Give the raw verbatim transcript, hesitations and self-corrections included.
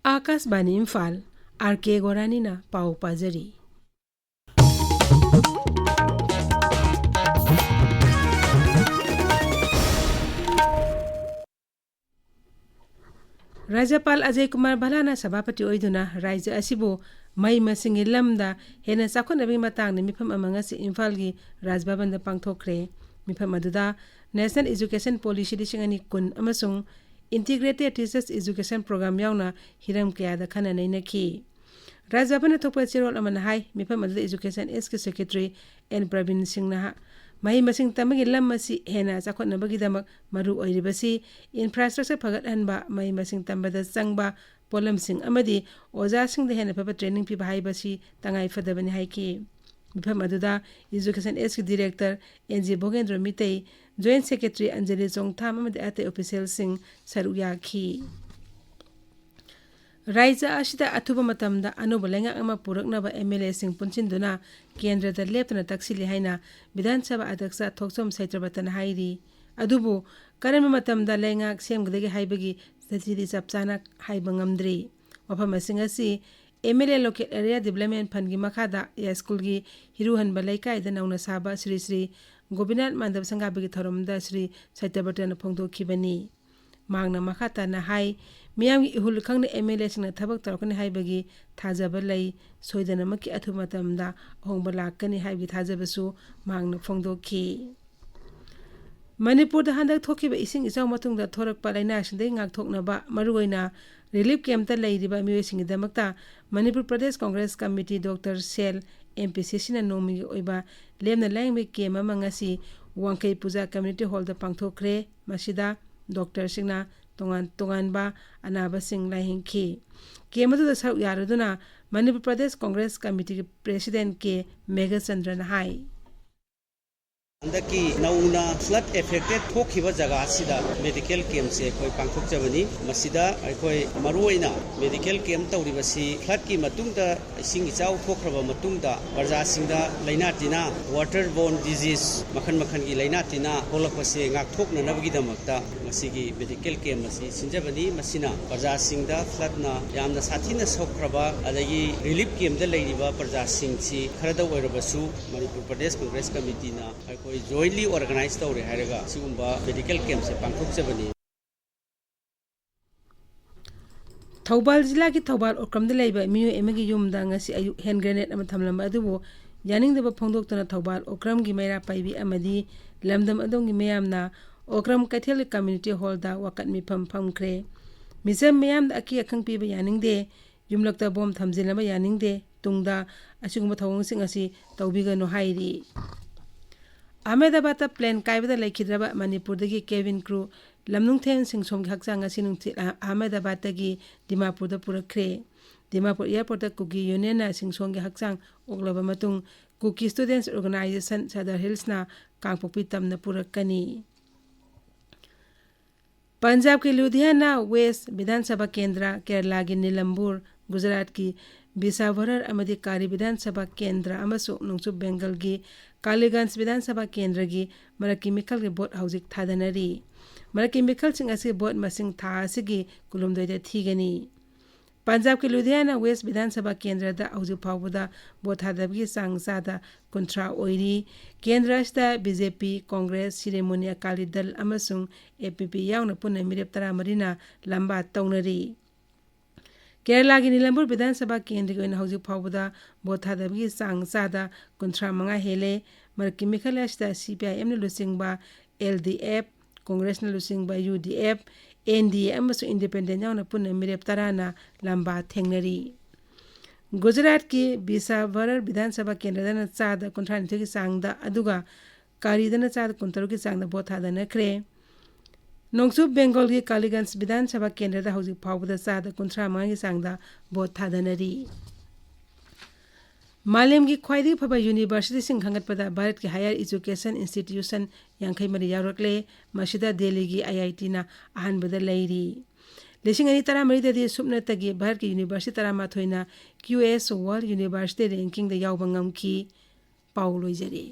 ꯑꯥꯀꯥꯁꯕꯥꯅꯤ Imphal, R ꯀꯦ ꯒꯣꯔꯥꯅꯤꯅ ꯄꯥꯎ ꯄꯥꯖꯔꯤ꯫ ꯔꯥꯖ꯭ꯌꯄꯥꯜ ꯑꯖꯌ ꯀꯨꯃꯥꯔ ꯚꯜꯂꯥꯅ ꯁꯚꯥꯄꯇꯤ ꯑꯣꯏꯗꯨꯅ ꯔꯥꯖ꯭ꯌ ꯑꯁꯤꯕꯨ ꯃꯍꯩ ꯃꯁꯤꯡꯒꯤ ꯂꯝꯗ ꯍꯦꯟꯅ ꯆꯥꯎꯈꯠꯅꯕꯒꯤ ꯃꯇꯥꯡꯗ ꯃꯤꯐꯝ ꯑꯃ ꯉꯁꯤ ꯏꯝꯐꯥꯜꯒꯤ ꯔꯥꯖ ꯚꯕꯟꯗ ꯄꯥꯡꯊꯣꯛꯈ꯭ꯔꯦ꯫ ꯃꯤꯐꯝ ꯑꯗꯨꯗ National Education Policy ꯂꯤꯁꯤꯡ ꯑꯅꯤ ꯀꯨꯟ ꯑꯃꯁꯨꯡ Integrated Teachers Education Program ꯌꯥꯎꯅ ꯍꯤꯔꯝ ꯀꯌꯥꯗ ꯈꯟꯅ ꯅꯩꯅꯈꯤ꯫ ꯔꯥꯖ ꯚꯕꯟꯗ ꯊꯣꯛꯄ ꯆꯦꯔꯣꯜ ꯑꯃꯅ ꯍꯥꯏ, ꯃꯤꯐꯝ ꯑꯗꯨꯗ Education Act ꯀꯤ Secretary ꯑꯦꯟ ꯄ꯭ꯔꯕꯤꯟ ꯁꯤꯡꯅ ꯃꯍꯩ ꯃꯁꯤꯡ ꯇꯝꯕꯒꯤ ꯂꯝ ꯑꯁꯤ ꯍꯦꯟꯅ ꯆꯥꯎꯈꯠꯅꯕꯒꯤꯗꯃꯛ ꯃꯔꯨ ꯑꯣꯏꯔꯤꯕꯁꯤ infrastructure ꯐꯒꯠꯍꯟꯕ, ꯃꯍꯩ ꯃꯁꯤꯡ ꯇꯝꯕꯗ ꯆꯪꯕ ꯄꯣꯠꯂꯝꯁꯤꯡ ꯑꯃꯗꯤ ꯑꯣꯖꯥꯁꯤꯡꯗ ꯍꯦꯟꯅ ꯐꯕ training ꯄꯤꯕ ꯍꯥꯏꯕꯁꯤ ꯇꯉꯥꯏ ꯐꯗꯕꯅꯤ ꯍꯥꯏꯈꯤ꯫ ꯃꯤꯐꯝ ꯑꯗꯨꯗ Education Act ꯀꯤ Director N J Bhogendra Meitei, Joint Secretary Anjali Chongtham ꯑꯃꯗꯤ ꯑꯇꯩ official ꯁꯤꯡ ꯁꯔꯨꯛ ꯌꯥꯈꯤ꯫ ꯔꯥꯖ꯭ꯌ ꯑꯁꯤꯗ ꯑꯊꯨꯕ ꯃꯇꯝꯗ ꯑꯅꯧꯕ ꯂꯩꯉꯥꯛ ꯑꯃ ꯄꯨꯔꯛꯅꯕ ꯑꯦꯝ ꯑꯦꯜ ꯑꯦꯁꯤꯡ ꯄꯨꯟꯁꯤꯟꯗꯨꯅ ꯀꯦꯟꯗ꯭ꯔꯗ ꯂꯦꯞꯇꯅ ꯇꯛꯁꯤꯜꯂꯤ ꯍꯥꯏꯅ ꯕꯤꯙꯥꯟ ꯁꯚꯥ ꯑꯗ꯭ꯌꯛꯁ ꯊꯣꯛꯆꯣꯝ ꯁꯩꯇ꯭ꯔꯕꯇꯅ ꯍꯥꯏꯔꯤ꯫ ꯑꯗꯨꯕꯨ ꯀꯔꯝꯕ ꯃꯇꯝꯗ ꯂꯩꯉꯥꯛ ꯁꯦꯝꯒꯗꯒꯦ ꯍꯥꯏꯕꯒꯤ ꯆꯍꯤꯗꯤ ꯆꯞ ꯆꯥꯅ ꯍꯥꯏꯕ ꯉꯝꯗ꯭ꯔꯤ꯫ ꯋꯥꯐꯝꯁꯤꯡ ꯑꯁꯤ M L A Local Area Development Fund ꯒꯤ ꯃꯈꯥꯗ ꯌꯥꯏꯁ꯭ꯀꯨꯜꯒꯤ ꯍꯤꯔꯨꯍꯟꯕ ꯂꯩꯀꯥꯏꯗ ꯅꯧꯅ ꯁꯥꯕ ꯁ꯭ꯔꯤ ꯁ꯭ꯔꯤ ꯒꯣꯄꯤꯅꯥꯊ ꯃꯥꯙꯕ ꯁꯪꯒꯥꯕꯒꯤ ꯊꯧꯔꯝꯗ ꯁ꯭ꯔꯤ ꯁꯇ꯭ꯌꯕ꯭ꯔꯇꯅ ꯐꯣꯡꯗꯣꯛꯈꯤꯕꯅꯤ꯫ ꯃꯍꯥꯛꯅ ꯃꯈꯥ ꯇꯥꯅ ꯍꯥꯏ, ꯃꯤꯌꯥꯝꯒꯤ ꯏꯍꯨꯜ ꯈꯪꯅ ꯑꯦꯝ ꯑꯦꯜ ꯑꯦꯁꯤꯡꯅ ꯊꯕꯛ ꯇꯧꯔꯛꯀꯅꯤ ꯍꯥꯏꯕꯒꯤ ꯊꯥꯖꯕ ꯂꯩ꯫ ꯁꯣꯏꯗꯅꯃꯛꯀꯤ ꯑꯊꯨꯕ ꯃꯇꯝꯗ ꯑꯍꯣꯡꯕ ꯂꯥꯛꯀꯅꯤ ꯍꯥꯏꯕꯒꯤ ꯊꯥꯖꯕꯁꯨ ꯃꯍꯥꯛꯅ ꯐꯣꯡꯗꯣꯛꯈꯤ꯫ ꯃꯅꯤꯄꯨꯔꯗ ꯍꯟꯗꯛ ꯊꯣꯛꯈꯤꯕ ꯏꯁꯤꯡ ꯏꯆꯥꯎ ꯃꯇꯨꯡꯗ ꯊꯣꯔꯛꯄ ꯂꯥꯏꯅꯥꯁꯤꯡꯗꯒꯤ ꯉꯥꯛꯊꯣꯛꯅꯕ ꯃꯔꯨꯑꯣꯏꯅ relief camp ꯇ ꯂꯩꯔꯤꯕ ꯃꯤꯑꯣꯏꯁꯤꯡꯒꯤꯗꯃꯛꯇ ꯃꯅꯤꯄꯨꯔ ꯄ꯭ꯔꯗꯦꯁ ꯀꯣꯡꯒ꯭ꯔꯦꯁ ꯀꯃꯤꯇꯤ, ꯗꯣꯛꯇꯔ ꯁꯦꯜ, ꯑꯦꯝ ꯄꯤ ꯁꯤ ꯁꯤꯅ ꯅꯣꯡꯃꯒꯤ ꯑꯣꯏꯕ ꯂꯦꯝꯅ ꯂꯥꯌꯦꯡꯕꯒꯤ camp ꯑꯃ ꯉꯁꯤ ꯋꯥꯡꯈꯩ ꯄꯨꯖꯥ community hall ꯗ ꯄꯥꯡꯊꯣꯛꯈ꯭ꯔꯦ꯫ ꯃꯁꯤꯗ ꯗꯣꯛꯇꯔꯁꯤꯡꯅ ꯇꯣꯉꯥꯟ ꯇꯣꯉꯥꯟꯕ ꯑꯅꯥꯕꯁꯤꯡ ꯂꯥꯌꯦꯡꯈꯤ꯫ Camp ꯑꯗꯨꯗ ꯁꯔꯨꯛ ꯌꯥꯔꯗꯨꯅ ꯃꯅꯤꯄꯨꯔ ꯄ꯭ꯔꯗꯦꯁ ꯀꯣꯡꯒ꯭ꯔꯦꯁ ꯀꯃꯤꯇꯤꯒꯤ president ꯀꯦ ꯃꯦꯘꯆꯟꯗ꯭ꯔꯅ ꯍꯥꯏ꯫ ꯍꯟꯗꯛꯀꯤ ꯅꯧꯅ flood affected ꯊꯣꯛꯈꯤꯕ ꯖꯒꯥ ꯑꯁꯤꯗ medical camp ꯁꯦ ꯑꯩꯈꯣꯏ ꯄꯥꯡꯊꯣꯛꯆꯕꯅꯤ꯫ ꯃꯁꯤꯗ ꯑꯩꯈꯣꯏ ꯃꯔꯨꯑꯣꯏꯅ medical camp ꯇꯧꯔꯤꯕꯁꯤ flood ꯀꯤ ꯃꯇꯨꯡꯗ, ꯏꯁꯤꯡ ꯏꯆꯥꯎ ꯊꯣꯛꯈ꯭ꯔꯕ ꯃꯇꯨꯡꯗ ꯄ꯭ꯔꯖꯥꯁꯤꯡꯗ ꯂꯥꯏꯅꯥ ꯇꯤꯟꯅꯥ, water borne disease ꯃꯈꯜ ꯃꯈꯜꯒꯤ ꯂꯥꯏꯅꯥ ꯇꯤꯟꯅꯥ ꯊꯣꯛꯂꯛꯄꯁꯦ ꯉꯥꯛꯊꯣꯛꯅꯅꯕꯒꯤꯗꯃꯛꯇ ꯁꯤꯒꯤ ꯃꯦꯗꯤꯀꯦꯜ ꯀꯦꯝꯞ ꯑꯁꯤ ꯁꯤꯟꯖꯕꯅꯤ꯫ ꯃꯁꯤꯅ ꯄ꯭ꯔꯖꯥꯁꯤꯡꯗ ꯐ꯭ꯂꯠꯅ ꯌꯥꯝꯅ ꯁꯥꯊꯤꯅ ꯁꯣꯛꯈ꯭ꯔꯕ ꯑꯗꯒꯤ ꯔꯤꯂꯤꯐ ꯀꯦꯝꯞꯇ ꯂꯩꯔꯤꯕ ꯄ꯭ꯔꯖꯥꯁꯤꯡꯁꯤ ꯈꯔꯗ ꯑꯣꯏꯔꯕꯁꯨ ꯃꯅꯤꯄꯨꯔ ꯄ꯭ꯔꯗꯦꯁ ꯀꯪꯒ꯭ꯔꯦꯁ ꯀꯃꯤꯇꯤꯅ ꯑꯩꯈꯣꯏ ꯖꯣꯏꯟꯂꯤ ꯑꯣꯔꯒꯅꯥꯏꯖ ꯇꯧꯔꯦ ꯍꯥꯏꯔꯒ ꯁꯤꯒꯨꯝꯕ ꯃꯦꯗꯤꯀꯦꯜ ꯀꯦꯝꯞꯁꯦ ꯄꯥꯡꯊꯣꯛꯆꯕꯅꯤ꯫ ꯊꯧꯕꯥꯜ ꯖꯤꯂꯥꯒꯤ ꯊꯧꯕꯥꯜ ꯑꯣꯀ꯭ꯔꯝꯗ ꯂꯩꯕ ꯃꯤꯑꯣꯏ ꯑꯃꯒꯤ ꯌꯨꯝꯗ ꯉꯁꯤ ꯑꯌꯨꯛ ꯍꯦꯟ ꯒ꯭ꯔꯦꯅꯦꯗ ꯑꯃ ꯊꯝꯂꯝꯕ ꯑꯗꯨꯕꯨ ꯌꯥꯅꯤꯡꯗꯕ ꯐꯣꯡꯗꯣꯛꯇꯨꯅ ꯊꯧꯕꯥꯜ ꯑꯣꯀ꯭ꯔꯝꯒꯤ ꯃꯩꯔꯥ ꯄꯥꯏꯕꯤ ꯑꯃꯗꯤ ꯂꯝꯗꯝ ꯑꯗꯣꯝꯒꯤ ꯃꯤꯌꯥꯝꯅ ꯑꯣꯀ꯭ꯔꯝ ꯀꯩꯊꯦꯜꯒꯤ ꯀꯝꯃ꯭ꯌꯨꯅꯤꯇꯤ ꯍꯣꯜꯗ ꯋꯥꯀꯠ ꯃꯤꯐꯝ ꯐꯝꯈ꯭ꯔꯦ꯫ ꯃꯤꯆꯝ ꯃꯤꯌꯥꯝꯗ ꯑꯀꯤ ꯑꯈꯪ ꯄꯤꯕ ꯌꯥꯅꯤꯡꯗꯦ, ꯌꯨꯝꯂꯛꯇ ꯕꯣꯝ ꯊꯝꯖꯤꯟꯅꯕ ꯌꯥꯅꯤꯡꯗꯦ, ꯇꯨꯡꯗ ꯑꯁꯤꯒꯨꯝꯕ ꯊꯧꯑꯣꯡꯁꯤꯡ ꯑꯁꯤ ꯇꯧꯕꯤꯒꯅꯨ ꯍꯥꯏꯔꯤ꯫ ꯑꯍꯃꯦꯗꯕꯥꯗꯇ ꯄ꯭ꯂꯦꯟ ꯀꯥꯏꯕꯗ ꯂꯩꯈꯤꯗ꯭ꯔꯕ ꯃꯅꯤꯄꯨꯔꯗꯒꯤ ꯀꯦꯕꯤꯟ ꯀ꯭ꯔꯨ ꯂꯝꯅꯨꯡꯊꯦꯟ ꯁꯤꯡꯁꯣꯝꯒꯤ ꯍꯛꯆꯥꯡ ꯉꯁꯤ ꯅꯨꯡꯊꯤꯜ ꯑꯍꯃꯦꯗꯕꯥꯗꯇꯒꯤ ꯗꯤꯃꯥꯄꯨꯔꯗ ꯄꯨꯔꯛꯈ꯭ꯔꯦ꯫ ꯗꯤꯃꯥꯄꯨꯔ ꯑꯦꯌꯔꯄꯣꯔꯠꯇ ꯀꯨꯀꯤ ꯌꯨꯅꯤꯌꯟꯅ ꯁꯤꯡꯁꯣꯝꯒꯤ ꯍꯛꯆꯥꯡ ꯑꯣꯛꯂꯕ ꯃꯇꯨꯡ ꯀꯨꯀꯤ ꯁ꯭ꯇꯨꯗꯦꯟꯠꯁ ꯑꯣꯔꯒꯅꯥꯏꯖꯦꯁꯟ ꯁꯗꯔ ꯍꯤꯜꯁꯅ ꯀꯥꯡꯄꯣꯛꯄꯤ ꯇꯝꯅ ꯄꯨꯔꯛꯀꯅꯤ꯫ ꯄꯟꯖꯥꯕꯀꯤ ꯂꯨꯙꯤꯌꯥꯅꯥ ꯋꯦꯁ꯭ꯠ ꯕꯤꯙꯥꯟ ꯁꯚꯥ ꯀꯦꯟꯗ꯭ꯔ, ꯀꯦꯔꯂꯥꯒꯤ ꯅꯤꯂꯝꯕꯨꯔ, ꯒꯨꯖꯔꯥꯠꯀꯤ ꯕꯤꯁꯥꯚꯔꯔ ꯑꯃꯗꯤ ꯀꯥꯔꯤ ꯕꯤꯙꯥꯟ ꯁꯚꯥ ꯀꯦꯟꯗ꯭ꯔ ꯑꯃꯁꯨꯡ ꯅꯣꯡꯆꯨꯞ ꯕꯦꯡꯒꯜꯒꯤ ꯀꯥꯂꯤꯒꯟꯖ ꯕꯤꯙꯥꯟ ꯁꯚꯥ ꯀꯦꯟꯗ꯭ꯔꯒꯤ ꯃꯔꯛꯀꯤ ꯃꯤꯈꯜꯒꯤ ꯚꯣꯠ ꯍꯧꯖꯤꯛ ꯊꯥꯗꯅꯔꯤ꯫ ꯃꯔꯛꯀꯤ ꯃꯤꯈꯜꯁꯤꯡ ꯑꯁꯤ ꯚꯣꯠ ꯃꯁꯤꯡ ꯊꯥ ꯑꯁꯤꯒꯤ ꯀꯨꯟꯍꯨꯝꯗꯣꯏꯗ ꯊꯤꯒꯅꯤ꯫ ꯄꯟꯖꯥꯕꯀꯤ ꯂꯨꯙꯤꯌꯥꯅꯥ ꯋꯦꯁ꯭ꯠ ꯕꯤꯙꯥꯟ ꯁꯚꯥ ꯀꯦꯟꯗ꯭ꯔꯗ ꯍꯧꯖꯤꯛ ꯐꯥꯎꯕꯗ ꯚꯣꯠ ꯊꯥꯗꯕꯒꯤ ꯆꯥꯡ ꯆꯥꯗ ꯀꯨꯟꯊ꯭ꯔꯥ ꯑꯣꯏꯔꯤ꯫ ꯀꯦꯟꯗ꯭ꯔ ꯑꯁꯤꯗ ꯕꯤ ꯖꯦ ꯄꯤ, ꯀꯣꯡꯒ꯭ꯔꯦꯁ, ꯁꯤꯔꯦꯃꯣꯅꯤ ꯑꯀꯥꯂꯤ ꯗꯜ ꯑꯃꯁꯨꯡ ꯑꯦ ꯄꯤ ꯄꯤ ꯌꯥꯎꯅ ꯄꯨꯟꯅ ꯃꯤꯔꯦꯞ ꯇꯔꯥꯃꯔꯤꯅ ꯂꯝꯕꯥ ꯇꯧꯅꯔꯤ꯫ ꯀꯦꯔꯂꯥꯒꯤ ꯅꯤꯂꯝꯕꯨꯔ ꯕꯤꯙꯥꯟ ꯁꯚꯥ ꯀꯦꯟꯗ꯭ꯔꯒꯤ ꯑꯣꯏꯅ ꯍꯧꯖꯤꯛ ꯐꯥꯎꯕꯗ ꯚꯣꯠ ꯊꯥꯗꯕꯒꯤ ꯆꯥꯡ ꯆꯥꯗ ꯀꯨꯟꯊ꯭ꯔꯥ ꯃꯉꯥ ꯍꯦꯜꯂꯦ꯫ ꯃꯔꯛꯀꯤ ꯃꯤꯈꯜ ꯑꯁꯤꯗ ꯁꯤ ꯄꯤ ꯑꯥꯏ ꯑꯦꯝꯅ ꯂꯨꯆꯤꯡꯕ ꯑꯦꯜ ꯗꯤ ꯑꯦꯐ, ꯀꯣꯡꯒ꯭ꯔꯦꯁꯅ ꯂꯨꯆꯤꯡꯕ U D F, N D A ꯑꯃꯁꯨꯡ ꯏꯟꯗꯤꯄꯦꯟꯗꯦꯟꯠ ꯌꯥꯎꯅ ꯄꯨꯟꯅ ꯃꯤꯔꯦꯞ ꯇꯔꯥꯅ ꯂꯝꯕꯥ ꯊꯦꯡꯅꯔꯤ꯫ ꯒꯨꯖꯔꯥꯠꯀꯤ ꯕꯤꯁꯥꯚꯔꯔ ꯕꯤꯙꯥꯟ ꯁꯚꯥ ꯀꯦꯟꯗ꯭ꯔꯗꯅ ꯆꯥꯗ ꯀꯨꯟꯊ꯭ꯔꯥ ꯅꯤꯊꯣꯏꯒꯤ ꯆꯥꯡꯗ, ꯑꯗꯨꯒ ꯀꯥꯔꯤꯗꯅ ꯆꯥꯗ ꯀꯨꯟꯇꯔꯨꯛꯀꯤ ꯆꯥꯡꯗ ꯚꯣꯠ ꯊꯥꯗꯅꯈ꯭ꯔꯦ꯫ ꯅꯣꯡꯆꯨꯞ ꯕꯦꯡꯒꯣꯜꯒꯤ ꯀꯥꯂꯤꯒꯟꯖ ꯕꯤꯙꯥꯟ ꯁꯚꯥ ꯀꯦꯟꯗ꯭ꯔꯗ ꯍꯧꯖꯤꯛ ꯐꯥꯎꯕꯗ ꯆꯥꯗ ꯀꯨꯟꯊ꯭ꯔꯥ ꯃꯉꯥꯒꯤ ꯆꯥꯡꯗ ꯚꯣꯠ ꯊꯥꯗꯅꯔꯤ꯫ ꯃꯥꯂꯦꯝꯒꯤ ꯈ꯭ꯋꯥꯏꯗꯒꯤ ꯐꯕ ꯌꯨꯅꯤꯚꯔꯁꯤꯇꯤꯁꯤꯡ ꯈꯟꯒꯠꯄꯗ ꯚꯥꯔꯠꯀꯤ ꯍꯥꯌꯔ ꯏꯖꯨꯀꯦꯁꯟ ꯏꯟꯁꯇꯤꯇ꯭ꯌꯨꯁꯟ ꯌꯥꯡꯈꯩ ꯃꯔꯤ ꯌꯥꯎꯔꯛꯂꯦ꯫ ꯃꯁꯤꯗ ꯗꯦꯜꯂꯤꯒꯤ ꯑꯥꯏ ꯑꯥꯏ ꯇꯤꯅ ꯑꯍꯥꯟꯕꯗ ꯂꯩꯔꯤ꯫ ꯂꯤꯁꯤꯡ ꯑꯅꯤ ꯇꯔꯥꯃꯔꯤꯗꯗꯤ ꯁꯨꯞꯅꯇꯒꯤ ꯚꯥꯔꯠꯀꯤ ꯌꯨꯅꯤꯚꯔꯁꯤꯇꯤ ꯇꯔꯥꯃꯥꯊꯣꯏꯅ ꯀ꯭ꯌꯨ ꯑꯦꯁ ꯋꯥꯔꯜꯗ ꯌꯨꯅꯤꯚꯔꯁꯤꯇꯤ ꯔꯦꯡꯀꯤꯡꯗ ꯌꯥꯎꯕ ꯉꯝꯈꯤ꯫ ꯄꯥꯎ ꯂꯣꯏꯖꯔꯦ꯫